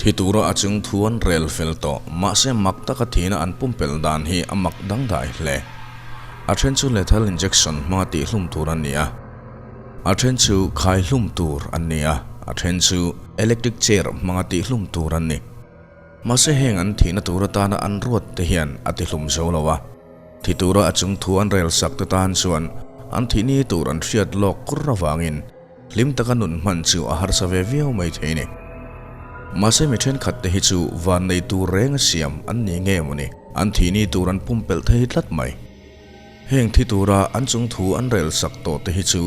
Thi tura a chung thu an rel fel tawh, mahse mak taka thihna an pumpelh dan hi a mak dangdai hle. A then chu lethal injection hmanga tihhlum tur an ni a, a then chu khaihlum tur an ni a, a then chu electric chair hmanga tihhlum tur an ni. Mahse heng an thihna tur atana an ruat te hian a tihlum zo lo a, thi tura a chung thu an rel sak te tan chuan an thihni tur an hriat lawk kur avangin hlim taka nun hman chu a harsa ve viau mai thei ni. Mahse mi thenkhat te hi chu van nei tur reng a siam an ni nge mawni an thihni tur an pumpelh thei tlat mai. Heng thi tura an chung thu an rel sak tawh te hi chu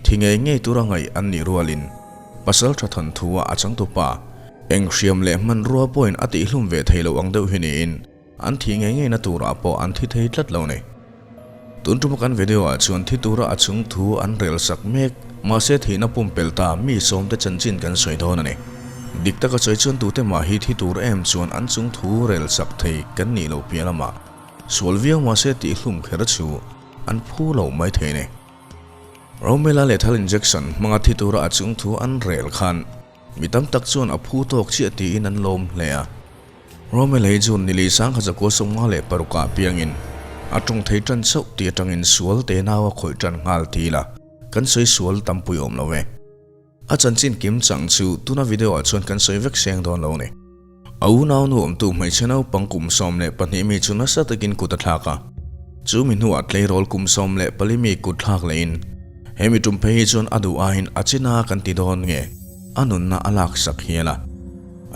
thi ngei ngei tura ngaih an nih rualin pasal tha thawn thua a changtupa eng hriam leh hmanrua pawhin a tihhlum ve thei lo ang deuh hi niin an thih ngei ngeina turah pawh an thi thei tlat lo ni. Tun tuma kan video ah chuan thi tura a chung thu an rel sak mek mahse thihna pumpelh ta mi sawmte chanchin kan sawi dawn a ni. Dik taka sawi chuan tute mah hi thi tur em chuan an chung thu rel sak thei kan nih loh piah lamah sual viau mahse tihhlum kher chu an phu lo mai thei ni. Romela lethal injection hmanga thi tura a chung thu an rel khan mi tam tak chuan a phu tawk chiah tiin an lawm hle a. Romela hi chu nili sangkhat zakua 56 ah piangin a tawng thei tan chauh tih atangin sual te nau a khawih tan nghal ti ila kan sawi sual tampui awm lo e. A chanchin kim chang chu tuna video ah chuan kan sawi vek seng dawn lo a ni. A unau nu awmtu hmeichhe naupang kum 12 mi chu nasa takin kut a thlak a, chu mi hnuah tleirawl kum 14 mi kut thlak lehin he mi tum phei hi chuan a duh aiin a china kan ti dawn nge a nunna a lak sak hial a.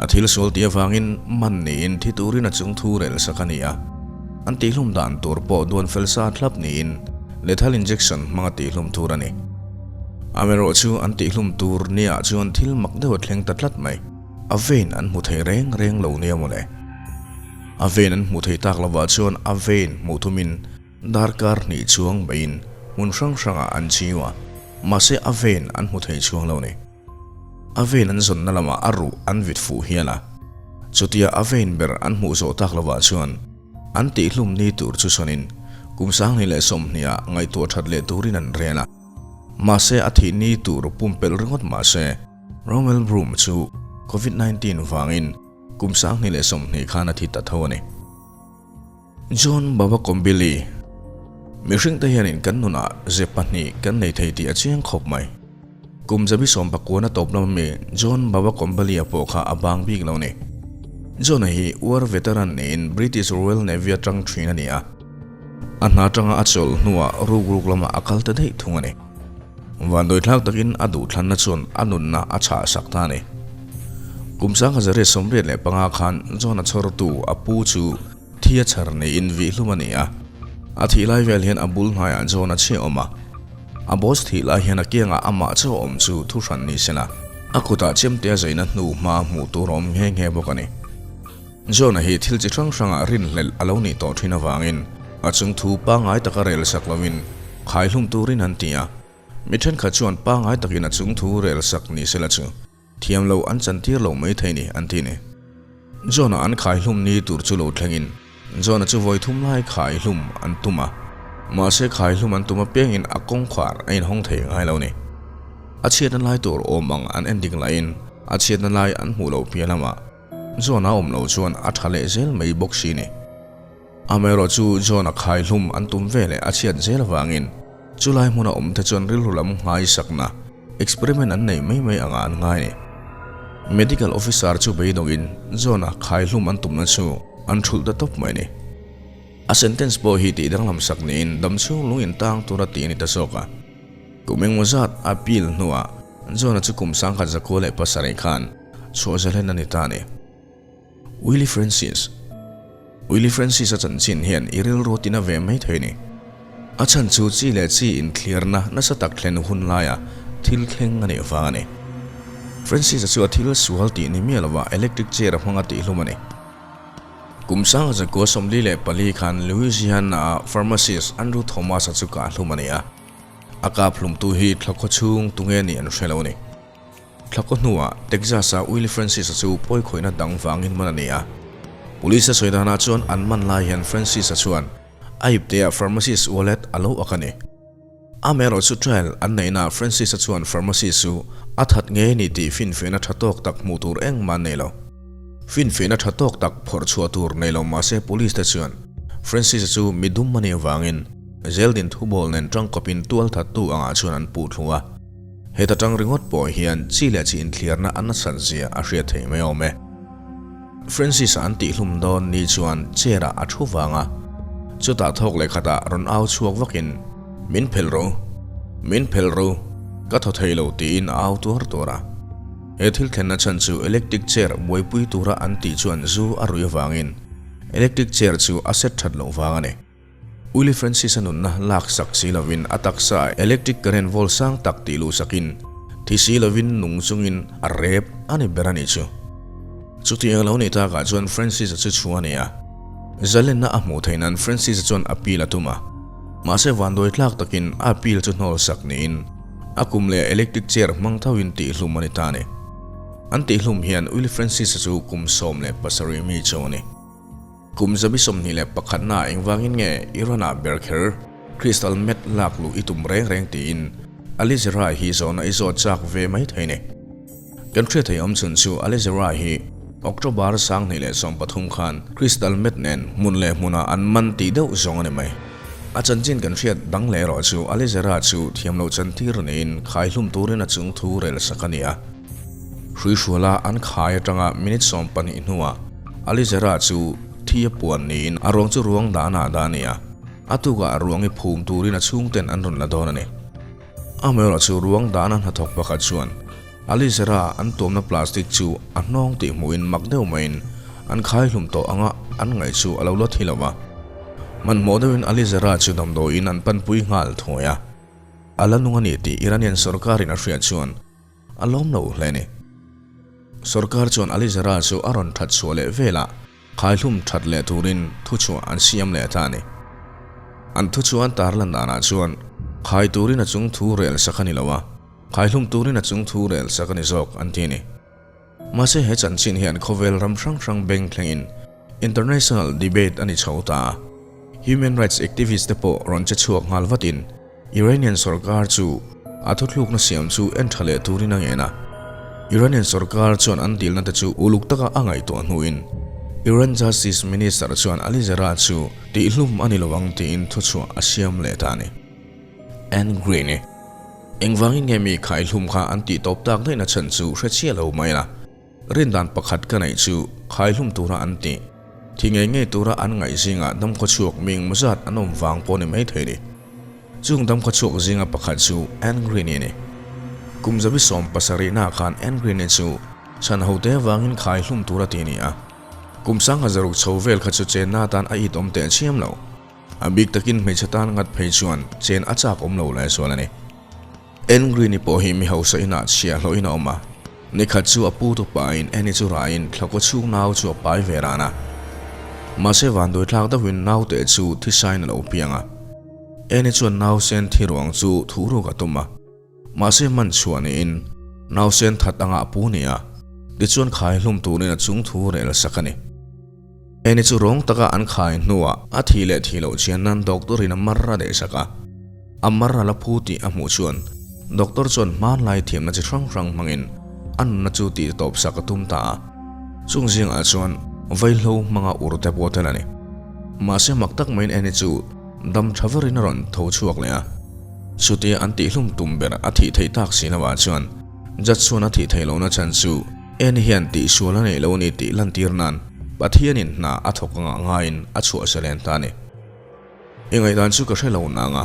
A thil sual tih avangin man niin thi turin a chung thu rel sak a ni a, an tihhlum dan tur pawh duan fel sa thlap niin lethal injection hmanga tihhlum tur a ni. Amaherawh chu an tihhlum tur niah chuan thil mak deuh a thleng ta tlat mai. A vein an hmu thei reng reng lo nia mawle. A vein an hmuh thei tak lovah chuan a vein hmuh thumin darkar hnih chuang beiin hmun hrang hrangah an chiu a, mahse a vein an hmu thei chuang lo ni. A vein an zawnna lamah a ruh an vit fuh hial a, chutia a vein ber an hmuh zawh tak lovah chuan an tihhlum ni tur chu sawnin kum 2020 ah ngaihtuah that leh turin an rel a, mahse a thih ni tur pumpelh ringawt mahse Romel Broom chu Covid 19 vangin kum 2020 khan a thi ta tho a ni. John Baba Kombili, Mihring te hianin kan nunah ze pahnih kan nei thei tih a chiang khawp mai. Kum zabi sawm pakuana tawp lama mi John Baba Kombili-a pawh kha a bang bik lo ni. John-a hi war veteran niin British Royal Navy atang thin a ni a. A hna atanga a chawlh hnuah ruk ruk lamah a kal ta daih thung a ni. Vanduaithlak takin a duhthlanna chuan a nunna a chhah sak ta a ni. Kum 1985 khan John-a chhawrtu a pu chu thi a chhar niin vihhlum a ni a. A thih lai vel hian a bul hnaiah John-a chhiah awm a. A boss thih lai hian a kiangah amah chauh awm chu thu hran ni sela, a kutah chemte a zaina hnu hma hmuh tur a awm nghe nghe bawk a ni. John-a hi thil chi hrang hrangah rinhlelh a lo nih tawh thin avangin a chung thu pangngai taka rel sak lovin khaihlum turin an ti a. Mi thenkhat chuan pangngai takin a chung thu rel sak ni sela chu thiam lo an chantir lo mai thei ni an ti ni. John-a an khaihlum ni tur chu lo thlengin John-a chu vawi thum lai khaihlum an tum a, mahse khaihlum an tum apiangin a kawngkhar a inhawng thei ngai lo ni. A chhiatna lai tur awm ang an endik lahin a chhiatna lai an hmuh loh piah lamah John a awm lo chuan a tha leh zel mai bawk si ni. Amaherawh chu John a khaihlum an tum ve leh a chhiat zel avangin chulai hmuna awm te chuan rilru lam nghaisakna experiment an nei mai mai anga an ngai ni. Medical officer chu beidawngin John a khaihlum an tumna chu an thulh ta tawp mai ni. A sentence pawh hi tih danglam sak niin damchhung lung intang tura tih a ni ta zawk a. Kum engmaw zat appeal hnuah John-a chu kum 1907 khan chhuah zalen a ni ta a ni. Willie Francis Willie Francis-a chanchin hian i rilru tina ve mai thei a ni. A chhan chu chi leh chi inthliarna nasa tak thlen hun laia thil thleng a nih vang a ni. Francis-a chu a thil sual tih ni miah lova electric chair a hmanga tihhlum a ni. Kum 1944 khan Louisiana-a pharmacist Andrew Thomas-a chu kahhlum a ni a. A kaphlumtu hi thlawkhaw chhung tunge nih an hre lo a ni. Thlakaw hnuah Texas-a Willie Francis-a chu pawikhawihna dang vangin man a ni a. Police a sawi danah chuan an man lai hian Francis-a chuan a ipteah pharmacist wallet a lo ak a ni. Amaherawh chu trial an neihnaah Francis-a chuan pharmacist chu a that ngei a ni tih finfiahna tha tawk tak hmuh tur engmah an nei lo. Finfiahna tha tawk tak phawrh chhuah tur nei lo mah se police te chuan Francis-a chu mi dum a nih avangin zeldin thubawl nen tangkawpin tual thattu angah chuan an puh thlu a. Heta tang ringawt pawh hian chi leh chi inthliarna a nasat zia a hriat theih mai awm e. Francis-a an tihhlum dawn ni chuan chair-ah a thu vang a, chutah thawk leh khatah rawn au chhuak vakin, Min phelh ro! Min phelh ro! Ka thaw thei lo tiin a au tuar tuar a. He thil thlenna chhan chu electric chair buaipui tura an tih chuan zu a ruih avangin electric chair chu a set that loh vang a ni. Willie Francis-a nunna lak sak si lovin a taksa electric current vawl sang tak tih luh sakin thi si lovin nung chungin a rep a ni ber a nih chu. Chutiang lo nih takah chuan Francis-a chu chhu a ni a. Zalenna a hmuh theih nan Francis-a chuan appeal a tum a. Mahse vanduai tlak takin a appeal chu hnawl sak niin a kum leh electric chair hmang thoin tihhlum a ni ta a ni. An tihhlum hian Willie Francis-a chu kum 17 mi chu a ni. Kum zabi 21 naah engvangin nge Iran-ah ber kher crystal meth lak luh i tum reng reng tiin Ali Zerai hi zawhna i zawt chak ve mai thei ni. Kan hriat thei awm chhun chu Ali Zerai hi October 2013 khan crystal meth nen hmun leh hmunah an man tih deuh zawng a ni mai. A chanchin kan hriat dang leh erawh chu Ali Zera chu thiam loh chantir niin khaihlum turin a chung thu rel sak a ni a. Hruihruala an khai atanga minute 12 hnuah Alizera chu thi a puan niin a ruang chu ruang danah dah a ni a, a tukah a ruang i phum turin a chhungten an rawn la dawn a ni. Amaherawh chu ruang dana hnathawk pakhat chuan Alizera an tuamna plastic chu a hnawng tih hmuhin mak deuh maiin an khai hlum tawh anga an ngaih chu a lo la thi lo va. Hmanhmawh deuhin Alizera chu damdawiin an panpui nghal thuai a, a la nung a ni tih Iranian sorkarin a hriat chuan A lawm lo hle ni. Sorkar chuan Ali Zara chu a rawn that chhuah leh velah khaihlum that leh turin thuchhuah an siam leh ta a ni. An thuchhuah an tarlan danah chuan khai turin a chung thu rel sak a ni lo a, khaihlum turin a chung thu rel sak a ni zawk an ti a ni. Mahse he chanchin hian khawvel ram hrang hrang beng thlengin international debate a ni chho ta a. Human rights activist te pawh rawn che chhuak nghal vatin Iranian sorkar chu a thuthlukna siam chu en tha leh turin a ngen a. Iranian sorkar chuan an dilna te chu uluk taka a ngaihtuah hnuin Iran Justice Minister chuan Ali Zara chu tihhlum a ni lo ang tiin thuchhuah a siam leh ta a ni. Ann Green-i Engvangin nge mi khaihlum kha an tih tawp tak daihna chhan chu hre chiah lo mai la. Rindan pakhat ka neih chu khaihlum tura an tih, thi ngei ngei tura an ngaih zingah damkhawchhuak ming mazat an awm vang pawh ni mai thei ni. Chung damkhawchhuak zinga pakhat chu Ann Green-i a ni. Kum 17 naah khan Ann Green-i chu chhan hote avangin khaihlum tura ti a ni a. Kum 1600 chho vel kha chu chenna atan a it awm teh chiam lo. A bik takin hmeichhe tan ngat phei chuan chen a chak awm lo lehzual a ni. Ann Green-i pawh hi mi hausa inah chhiah hlawhin a awm a, nikhat chu a pu tu pain Annie chu raiin thlakaw chhung nau chu a pai ve ran a. Mahse vanduai thlak deuhin naute chu thisain a lo piang a. Annie chuan nausen thi ruang chu thuh ruk a tum a, mahse hman chhuah niin nausen that anga a pu ni a, tichuan khai hlum turin a chung thu rel sak a ni. Annie chu rawng taka an khai hnuah a thi leh thi loh chian nan doctor in a mar a dehsak a. A mar a la phu tih a hmuh chuan doctor chuan hmanlai thiamna chi hrang hrang hmangin a nunna chu tih tawp sak a tum ta a. Chung zingah chuan vaihlo hmanga ur te pawh tel a ni. Mahse mak tak maiin Annie chu dam tha verin a rawn tho chhuak leh a. Chutia an tihhlum tum ber a thih theih tak si lovah chuan Judge chuan a thih theih lohna chhan chu Annie hian tihsual a neih lo a ni tih lantir nan Pathianin hna a thawk angah ngaiin a chhuah selen ta a ni. I ngaihdan chu ka hre lo nang a,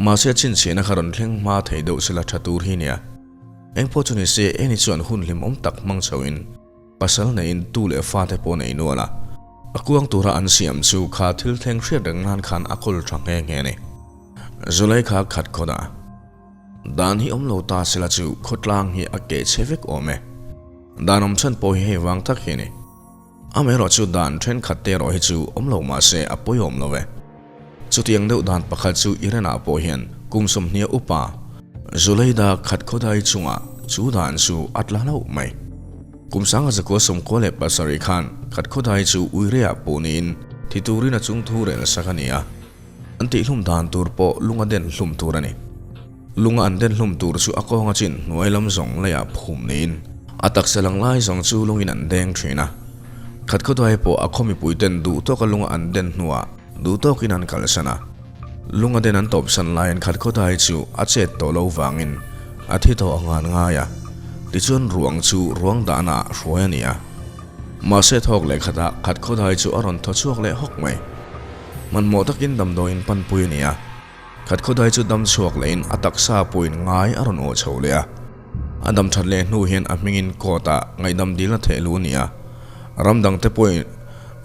mahse chhinchhiahna kha rawn thleng hma thei deuh sela tha tur hi nia. Engpawh chu ni se Annie chuan hun hlimawm tak hmang chhoin pasal neiin tu leh fate pawh nei nual a, a kuang tura an siam chu kha thil thleng hriat reng nan khan a kawl tha nghe nghe a ni. Zulai kha khat khawt a. Dan hi awm lo ta sela chu khawtlang hi a keh chhe vek awm e. Dan awm chhan pawh hi hei vang tak hi a ni. Amaherawh chu dan thenkhat te erawh hi chu awm lo mah se a pawiawm lo e. Chutiang deuh dan pakhat chu Iran-ah pawh hian kum 20 upa Zuleida Khatkhawdai chungah chu dan chu a tla hlauh mai. Kum 1997 khan Khatkhawdai chu Uireah pawh niin thi turin a chung thu rel sak a ni a. An tihhlum dan tur pawh lunga den hlum tur a ni. Lunga an den hlum tur chu a kawnga chin hnuai lam zawng leiah phum niin a taksa lang lai zawng chu lungin an deng thin a. Khatkhawdai pawh a khaw mipuiten duh tawka lunga an den hnuah duh tawkin an kalsan a. Lunga den an tawpsan laiin Khatkhawdai chu a chet tawh lo vangin a thi tawh a ngan ngai a. Tichuan ruang chu ruang dahnaah hruai a ni a. Mahse thawk leh khatah Khatkhawdai chu a rawn thaw chhuak leh hawk mai. Hmanhmawh takin damdawiin panpui a ni a. Khatkhawdai chu dam chhuak lehin a taksa pawhin ngai a rawn awh chho leh a. A dam that leh hnu hian a hmingin court ah ngaihdam dilna theh lu a ni a, ram dangte pawhin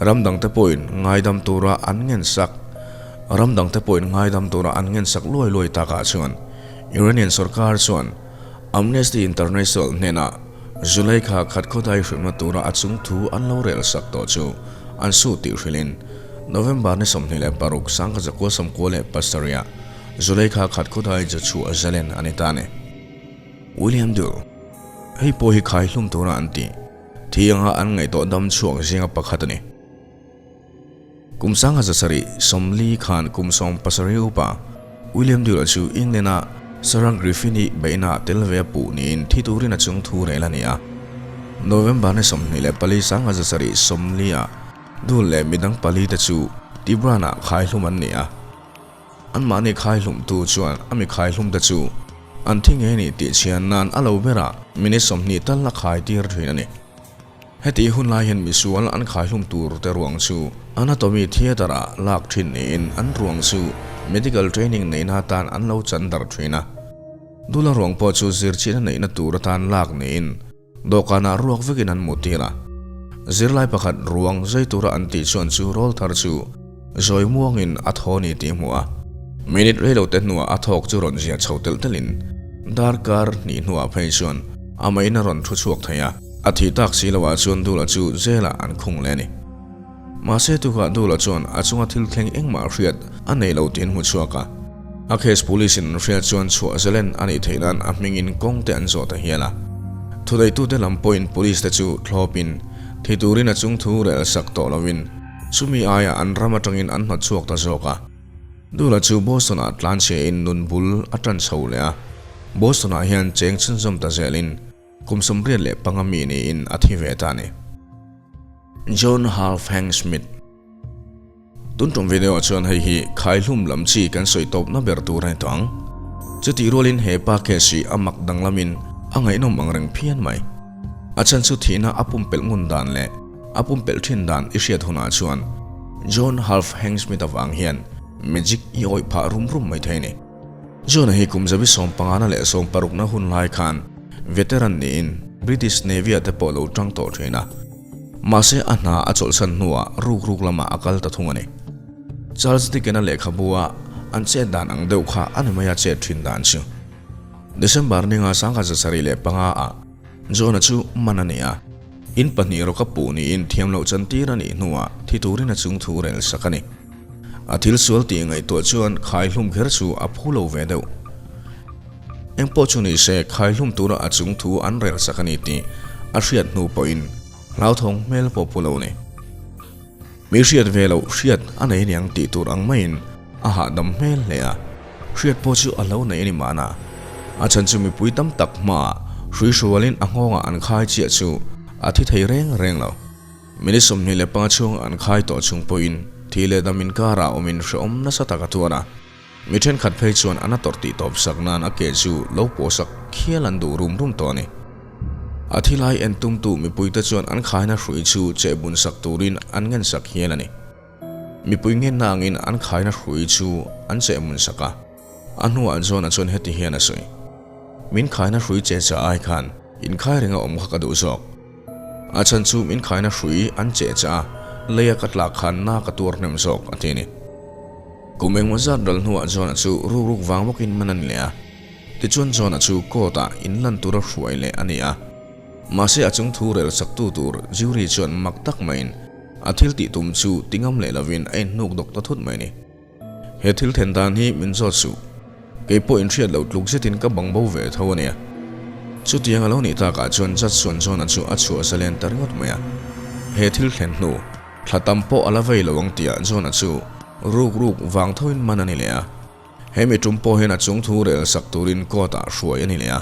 ram dangte pawhin ngaidam tura an ngensak ram dangte pawhin ngaidam tura an ngensak luai luai takah chuan Iranian sorkar chuan Amnesty International hnenah Zulaikha Khatkhawdai hrilhna tura a chung thu an lo rel sak tawh chu an su tih hrilhin November ni 26 1997 Zulaikha Khatkhawdai chu chhuah zalen a ni ta a ni. William Dull, Hei pawh hi khai hlum tura an tih thi anga an ngaihtuah dam chhuak zinga pakhat a ni. Kum sangha zasarih 40 khan kum 70 upa William Dull-a chu England-a Sarah Griffin-i beihna tel ve a puh niin thi turin a chung thu rel a ni a. November ni 24 1740-ah Dull leh midang pali te chu Tibran-ah khai hlum an ni a. Anmahni khaihlumtu chuan a mi khaihlumte chu an thi ngei ni tih chhian nan a lo berah minute 20 tal a khai tir thin a ni. Heti hun lai hian misual an khaihlum tur te ruang chu Anatomy Theatre ah lak thin niin an ruang chu medical training neihna atan an lo chan dar thin a. Dula ruang pawh chu zirchhiatna neihna tur atan lak niin Dawhkanah ruak vekin an mu tir a. Zirlai pakhat ruang zai tura an tih chuan chu rawl thar chu zawi muangin a thaw ni tih hmuh a. Minute reilo te hnuah a thawk chu rawn zia chho telh telhin darkar hnih hnuah phei chuan a main a rawn thu chhuak thei a. A thih tak si loah chuan Dula chu jail-ah an khung leh a ni. Mahse tukah Dula chuan a chunga thil thleng engmah hriat a nei lo tih an hmu chhuak a. A case police in an hriat chuan chhuah zalen a nih theih nan a hmingin kawng te an zawh ta hial a. Thuneitute lam pawhin police te chu thlawpin thi turin a chung thu rel sak tawh lovin chumi aiah an ram atangin an hnawt chhuak ta zawk a. Dula chu Boston ah tlanchhia in nun bul a tan chho leh a. Boston ah hian cheng chhunzawm ta zelin Kum 85 mi niin a thi ve ta a ni. John Halfhang Smith Tun tum video ah chuan hei hi khaihlum lam chi kan sawi tawpna ber tur a ni tawh ang. Chutih rualin he pa case hi a mak danglamin a ngaihnawm ang reng phian mai. A chhan chu thihna a pumpelh ngun dan leh a pumpelh thin dan i hriat hunah chuan John Halfhang Smith avang hian magic i awih phah rum rum mai thei a ni. John-a hi kum zabi sawmpangana leh sawmparukna hun lai khan veteran niin British Navy-ah te pawh lo tang tawh thin a. Mahse a hna a chawlhsan hnuah ruk ruk lamah a kal ta thung a ni. Charles Dickens-a lehkhabu-a an chet dan ang deuh kha a ni mai a chet thin dan chu. December ninga 1705-ah John-a chu man a ni a. In pahnih rawk a puh niin thiam loh chantir a nih hnuah thi turin a chung thu rel sak a ni. A thil sual tih ngaihtuah chuan khaihlum kher chu a phu lo ve deuh. Engpawh chu ni se khaihlum tura a chung thu an rel sak a ni tih a hriat hnu pawhin hlauthawng hmel pawh pu lo ni. Mi hriat ve loh hriat a nei aniang tih tur ang maiin a hahdam hmel hle a, hriat pawh chu a lo nei a ni mahna. A chhan chu mipui tam tak hmaah hruihrualin a nghawngah an khai chiah chu a thi thei reng reng lo. Minute 25 chhung an khai tawh chung pawhin thi leh dam inkarah awmin hrehawm nasa tak a tuar a. Mi thenkhat phei chuan an a tawrh tih tawp sak nan a ke chu lo pawh sak khial an duh rum rum tawh a ni. A thi lai en tumtu mipuite chuan an khaina hrui chu chehbun sak turin an ngen sak hial a ni. Mipui ngenna angin an khaina hrui chu an chehbun sak a. A hnuah John-a chuan heti hian a sawi, Min khaina hrui che cha ai khan inkhai renga awm kha ka duh zawk. A chhan chu min khaina hrui an che cha a, leia ka tlak khan na ka tuar hnem zawk, a ti a ni. Kum engmaw zat ral hnuah John-a chu ruk ruk vang bawkin man a ni leh a. Tichuan John-a chu court-ah inlan tura hruai leh a ni a. Mahse a chung thu rel saktu tur jury chuan mak tak maiin a thil tih tum chu ti ngam leh lovin a inhnuk dawk ta thut mai a ni. He thil then dan hi min zawt suh. Kei pawh inhriat loh tluk zetin ka bang bo ve tho a nia. Chutiang a lo nih takah chuan judge chuan John-a chu a chhuah zalen ta ringawt mai a. He thil thlen hnu thla tam pawh a la vei lo ang tihah John-a chu ruk ruk vang thoin man a ni leh a. He mi tum pawh hian a chung thu rel sak turin court ah hruai a ni leh a.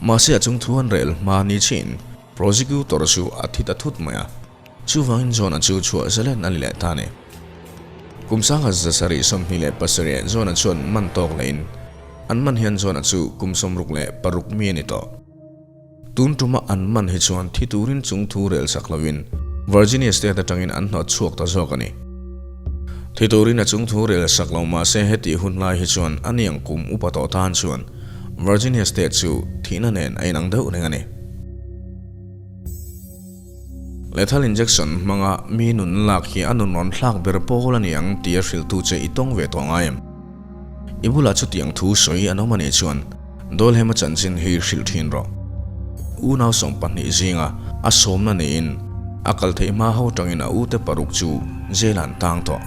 Mahse a chung thu an rel hma ni chin prosecutor chu a thi ta thut mai a. Chuvangin John-a chu chhuah zalen a ni leh ta a ni. Kum 1727 John-a chuan man tawk lehin an man hian John-a chu kum 66 mi a ni tawh. Tun tuma an man hi chuan thi turin chung thu rel sak lovin Virginia State atangin an hnawt chhuak ta zawk a ni. Thi turin a chung thu rel sak lo mahse hetih hun lai hi chuan a niang kum upa tawh tan chuan Virginia State chu thihna nen a inang deuh reng a ni. Lethal injection hmanga mi nun lak hi a nun rawn thlak ber pawl a ni ang tia hrilhtu che i tawng ve tawh ngai em? I bulah chutiang thu sawi an awm a nih chuan Dawlhema chanchin hi hrilh thin rawh. Unau 12 zinga a sawmna niin a kal theih hma ho tangin a ute paruk chu jail ah an tang tawh.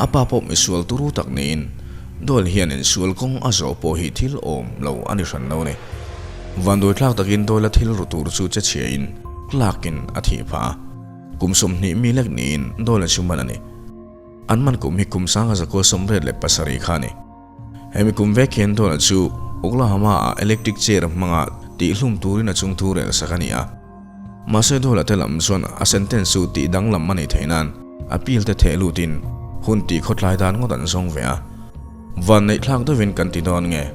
A pa pawh misual turu tak niin Dawl hian insual kawng a zawh pawh hi thil awm lo a ni hran lo a ni. Vanduai thlak takin Dawla thil ru tur chu che chhiain Clark-in a thih phah a. Kum 20 mi lek niin Dawla chu man a ni. An man kum hi kum 1987 kha a ni. Hemi kum vek hian Dawla chu Oklahoma-ah electric chair hmanga tihhlum turin a chungthu rel sak a ni a. Mahse Dawla te lam chuan a sentence chu tih danglam a nih theih nan appeal te theh lutin hun tih khawtlai dan ngawt an zawng ve a. Vanneih thlak deuhin kan ti dawn nge?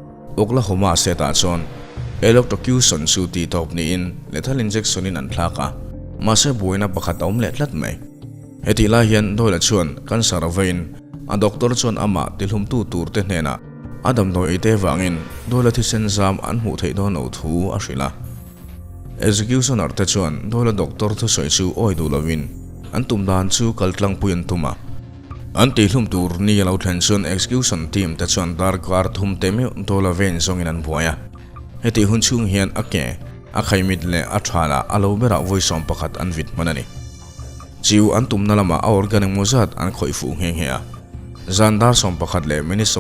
Oklahoma state ah chuan electrocution chu tih tawp niin lethal injection in an thlak a, mahse buaina pakhat a awm leh tlat mai. Hetih lai hian Doyle chuan cancer a veiin a doctor chuan amah tihlumtu tur te hnenah a damdawi ei te vangin Doyle thisen zam an hmuh theih dawn lo thu a hrilh a. Executioner te chuan Doyle doctor thusawi chu awi duh lovin an tum dan chu kal tlangpui an tum a. An tihhlum tur ni a lo thlen chuan execution team te chuan darkar thum te meuh Dola vein zawngin an buai a. Hetih hun chhung hian a ke, a khaimit leh a thalah a lo berah vawi 11 an vit hman a ni. Chiu an tumna lamah a organ engmaw zat an khawih fuh nghe nghe a. Zan dar 11 leh minute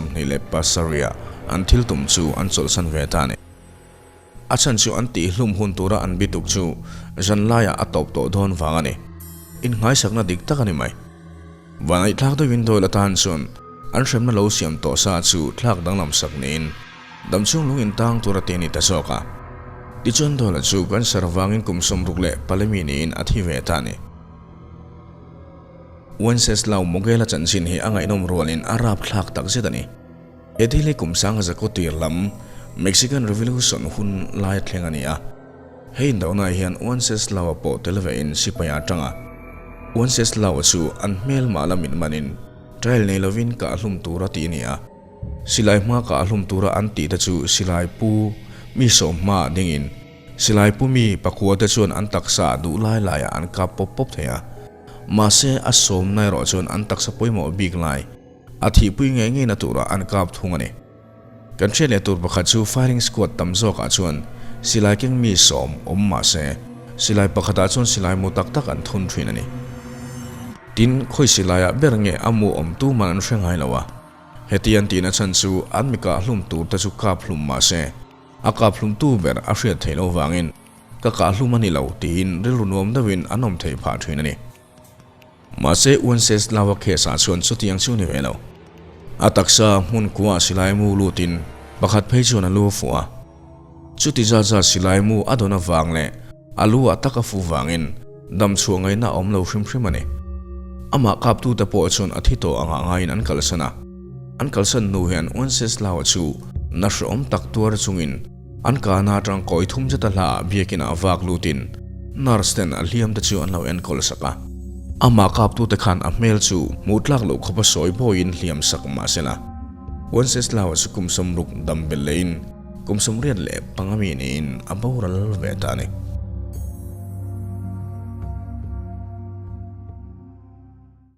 27 ah an thil tum chu an chawlhsan ve ta a ni. A chhan chu an tihhlum hun tura an bituk chu zan laiah a tawp tawh dawn vang a ni. Innghaisakna dik tak a ni mai. Vanaihthlak deuhin Doyle atan chuan an hremna lo siam tawh sa chu thlak danglam sak niin damchhung lung intang tura ti a ni ta zawk a. Tichuan Doyle chu cancer vangin kum 64 mi niin a thi ve ta a ni. Wenceslao Mogela chanchin hi a ngaihnawm rualin a rapthlak takzet a ni. He thil hi kum 1000 tir lam Mexican Revolution hun lai a thleng a ni a. Hei indohnaah hian Wenceslao-a pawh tel vein sipai a tang a. Wenceslao-a chu an hmelmah lamin manin trial nei lovin kah hlum tur a ti a ni a. Silai hma kah hlum tura an tih te chu silai pu mi sawm hmaah dingin silai pu mi pakua te chuan an taksa duh lai laiah an kap pawp pawp thei a. Mahse a sawmna erawh chuan an taksa pawimawh bik lai A thihpui ngei ngeina turah an kap thung a ni. Kan hriat leh tur pakhat chu firing squad tam zawkah chuan silai keng mi sawm awm mah se, silai pakhatah chuan silai mu tak tak an thun thin a ni. Tin, khawi silaiah ber nge a mu awm tu man an hre ngai lo a. Heti an tihna chhan chu an mi kah hlum tur te chu kap hlum mah se, a kap hlum tu ber a hriat theih loh vangin ka kah hlum a ni lo tiin rilru nuam deuhin an awm theih phah thin a ni. Mahse Wenceslao-a case-ah chuan chutiang chu ni ve lo. A taksa hmun kuah silai mu lutin pakhat phei chuan a lu a fuh a. Chuti zat zat silai mu a dawn avang leh a lu ah tak a fuh vangin dam chhuah ngaihna a awm lo hrim hrim a ni. Amah kaptute pawh chuan a thi tawh angah ngaiin an kalsan a. An kalsan hnu hian Wenceslao-a chu na hrehawm tak tuar chungin An kahna atang kawi thum zeta hla ah biakin ah vak lutin nurse ten a hliam te chu an lo enkawl sak a. Amah kaptute khan a hmel chu hmuh tlak loh khawpa sawi bawiin hliam sak mah sela. Wenceslao chu kum 60 dam belh lehin kum 85 mi niin a boral ve ta a ni.